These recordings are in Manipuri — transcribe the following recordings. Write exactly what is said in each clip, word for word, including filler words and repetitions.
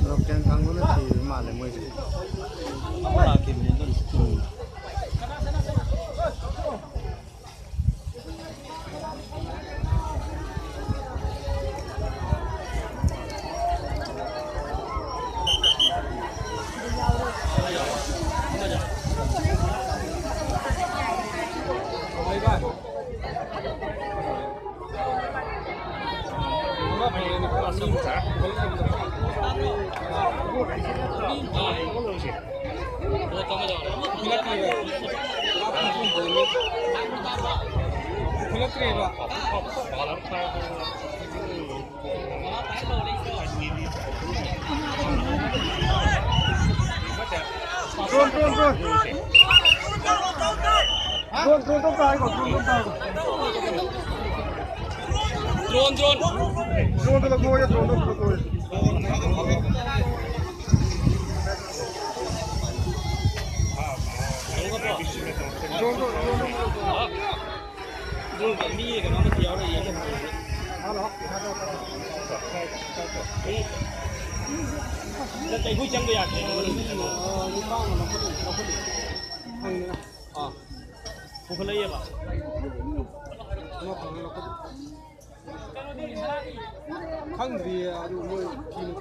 ꯂꯣꯀꯦꯜ ꯀꯥꯡꯕꯨꯅ ꯊꯤꯕ ꯃꯥꯜꯂꯦ ꯃꯣꯏꯁꯦ꯫ ꯎꯝ꯫ ꯈꯨꯠꯂꯛꯇ꯭ꯔꯦꯕ꯫ Drone, drone, drone. Drone, drone ꯇꯧ ꯇꯥꯔꯦꯀꯣ, ꯗ꯭ꯔꯣꯟ ꯇꯧ ꯇꯥꯔꯦꯀꯣ꯫ Drone, drone. ꯗ꯭ꯔꯣꯟꯗꯣ ꯂꯧꯊꯣꯛꯑꯣꯌꯦ, ꯗ꯭ꯔꯣꯟꯗꯣ ꯂꯧꯊꯣꯛꯑꯣꯌꯦ꯫ ꯗ꯭ꯔꯣꯟꯗꯣ, ꯗ꯭ꯔꯣꯟꯗꯣ꯫ ꯑꯗꯨꯒ ꯃꯤ ꯀꯩꯅꯣ ꯑꯃꯁꯨ ꯌꯥꯎꯔꯛꯏꯌꯦ꯫ ꯍꯜꯂꯣ꯫ ꯅꯠꯇꯦ, ꯑꯩꯈꯣꯏ ꯆꯪꯕ ꯌꯥꯗꯦ꯫ ꯑꯥ꯫ ꯄꯨꯈꯠꯂꯛꯏꯌꯦꯕ꯫ ꯈꯪꯗ꯭ꯔꯤꯌꯦ, ꯑꯗꯨ ꯃꯣꯏ ꯊꯤꯅ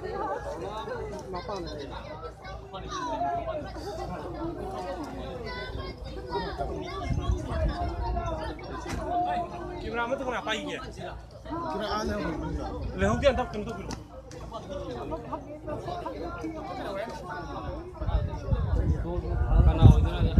ꯃꯄꯥꯟꯗ ꯂꯩ꯫ ꯀꯦꯃꯦꯔꯥ ꯑꯃꯗ ꯀꯅꯥ ꯄꯥꯏꯒꯦ? ꯂꯩꯍꯧꯗꯦ, ꯑꯝꯇ ꯀꯩꯅꯣ ꯇꯧꯕꯤꯔꯣ꯫ ꯀꯅꯥ ꯑꯣꯏꯗꯣꯏꯅꯣ?